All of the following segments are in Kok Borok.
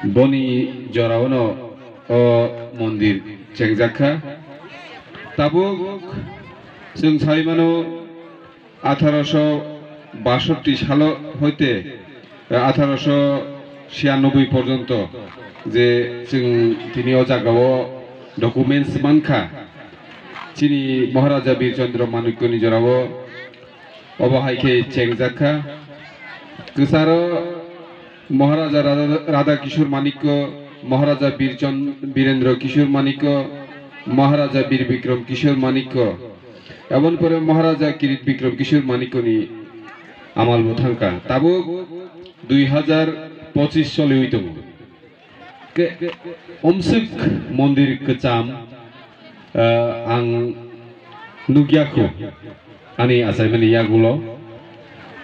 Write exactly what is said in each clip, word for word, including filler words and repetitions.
Boni jorao no o mondir chengjak kha. Tabuk chwng sai mano, atharo sho basotti salo hoite, eh, atharo sho chiyanoboi porjonto je chwng tini o jagao documents mankha, chini Maharaja Bir Chandra Manikyani jorao obo hai khe chengjak kha. Kwcharo Maharaja Radha, Radha Kishore Manikya, Maharaja Bir Chand-, Birendra Kishore Manikya, Maharaja Bir Bikram Kishore Manikya, eboni pore Maharaja Kirit Bikram Kishore Manikyani amal bo thangkha. Tabuk dui hazar pochis choliwi tongo. Ke, omswk mondir kwcham, ah, ang nukya kho, ani achaimani yagulo.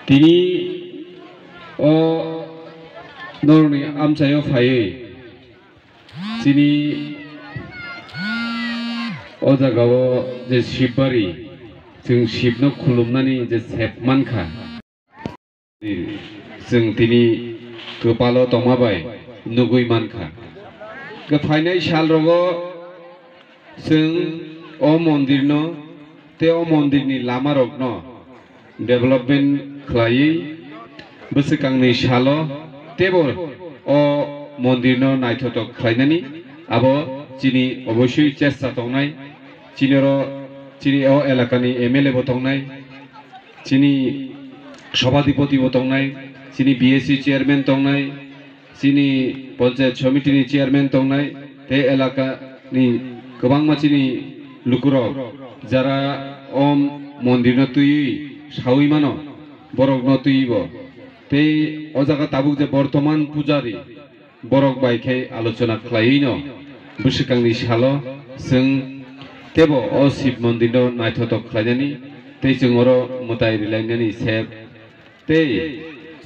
Tini o norokni amchaio phaiwi chini o jagao je Shibari, chwng Shibno khulumnani je sep mankha. Chwng tini kwpalo tongma bai nugwi mankha. Khe phainai sal rogo chwng o mondirno tei o mondirni lamarokno development khlaiwi bwswkangni salo teibo o mondirno naithothok khlainani abo chini obosoi chesta tongnai. Chini oro, chini o elakani M L A bo tongnai. Chini Sabhadipoti bo tongnai, chini B S C chairman tongnai, chini Panchayat Samiti ni chairman tongnai, tei elaka ni kwbangma chini lukurok jara o mondir no twiwi sawi mano, borok no twiwi bo. Tei o jaga tabuk je bortoman pujari, borok bai khe alochona khlaiwi no bwswkangni salo chwng teibo o Shiv mondir no naithothok khlainani tei chwng oro mwtai rilainani sep. Tei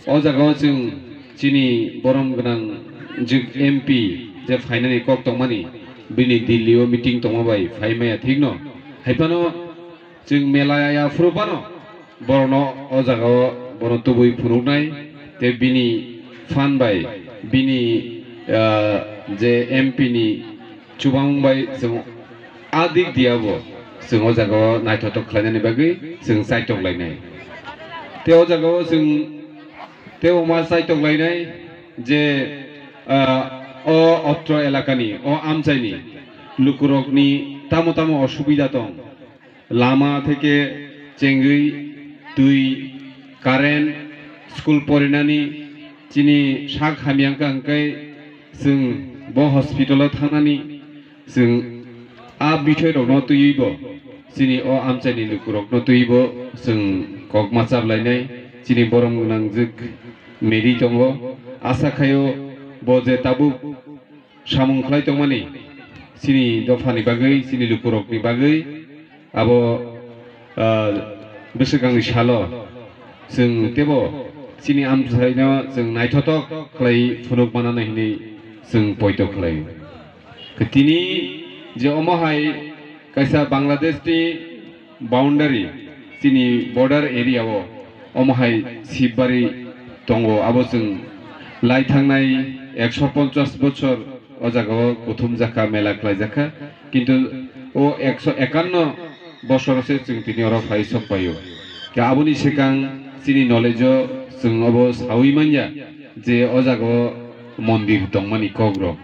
o jagao chwng chini borom gwnang jwk M P je phainani kok tongmani, bini Delhi o meeting tongma bai phai maya thikno. Hai phano chwng mela ya phuru phano borokno o jagao bono tubui phunuknai tei bini phan bai bini, ah, je M P ni chubamung bai chwng a dik diya bo chwng o jagao naithothok khlainani bagwi chwng chaitok lainai. Tei o jagao chwng tei omo chaitok lainai je, ah, o otro elakani, o amchaini lukurokni tamo tamo osubida tong. Lama theke chengwi, twi, current, school porinani, chini sak hamya wngkha hwnkhe chwng bo hospital o thangnani, chwng a bithai rokno twiwi bo, chini o amchaini lukurokno twiwi bo chwng kok ma chap lainai, chini borom gwnang jwk meri tongo, asa khaio bo je tabuk samung khlai tongmani chini dophani bagwi, chini lukurokni bagwi abo, ah, bwswkangni salo chwng teibo chini amchaino chwng naithothok khlai phunuk manani hwnwi chwng poito khlaio. Tini je omo hai kaisa Bangladesh ni boundary, chini border area o omo hai Shibari tongo, abo chwng lai thangnai ekso ponchas bochor o jaga o kuthum jakha, mela khlai jakha, kintu o ekso ekanno bosor se chwng tini oro phai sok paio. Khe aboni swkang chini knowledge o chwng obo sawi manya je o jaga o mondir tongmani kok rok.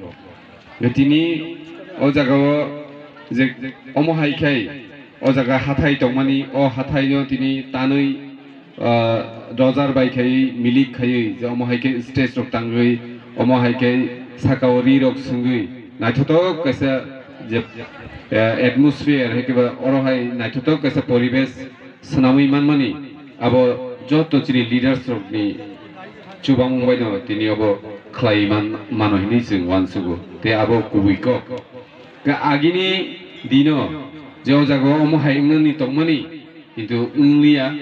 Tini o jaga o je omo hai khai o jaga hathai tongmani, o hathai no tini tanwi, ah, dojar bai khai milik khai je omo hai khe stage rok tangwi omo hai khe saka o ri rok swngwi naithothok kaisa je, eh, atmosphere hai khe ba oro hai naithothok kaisa poribesh swnamwi manmani abo joto chini leaders rokni chubamung baino tini abo khlai man, mano hinwi chwng uansugo. Tei abo kubui kok. Khe agini dino je o jaga o omo hai wngnani tongmani, kintu wngliya.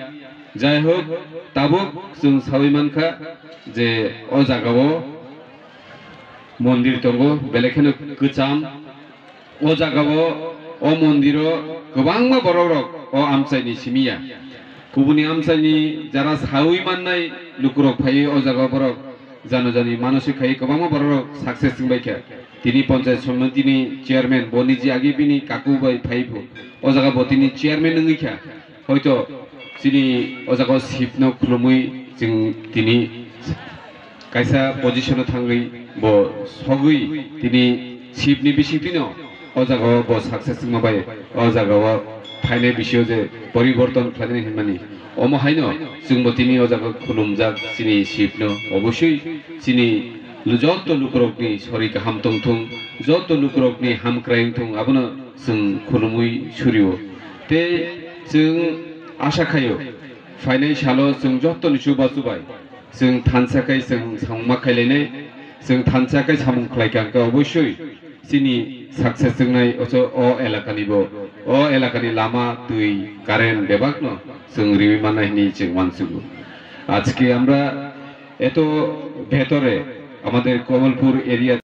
Jai hok, tabuk chwng sawi mankha je o jaga o mondir tongo, belai kheno kwcham. O jaga o, o mondir o kwbangma borok rok o amchai ni simi ya. Kubuni amchai ni jara sawi mannai lukurok phaiwi o jaga o borok jano jani mano se khai kwbangma borok success wngbai kha. Tini panchayat samiti ni chairman bo niji agi bini kaku bai phai phu. O jaga bo tini chairman wngwi kha. Hoito chini o jaga o sip no khulumwi chwng tini kaisa position o thangwi bo sogwi tini sip ni bising tino o jaga o bo success wngma bai o jaga o phainai bisio je poriborton khlainai hinmani. Omo haino chwngbo tini o jaga khulumjak chini sip no obosui chini joto lukurokni sori kaham tongthung, joto lukurokni hamkrai wngthung abono chwng khulumwi surio. Tei chwng asha khaio phainai salo chwng jotoni chubachu bai chwng thansa khai chwng samung ma khailainai, chwng thansa khai samung khlai kha hwnkhe obosui chini success wngnai oso o elakani bo, o elakani lama, twi, current bebakno chwng riwi mannai hwnwi chwng uansugo. Ajke amra eto bhetore amader Kamalpur area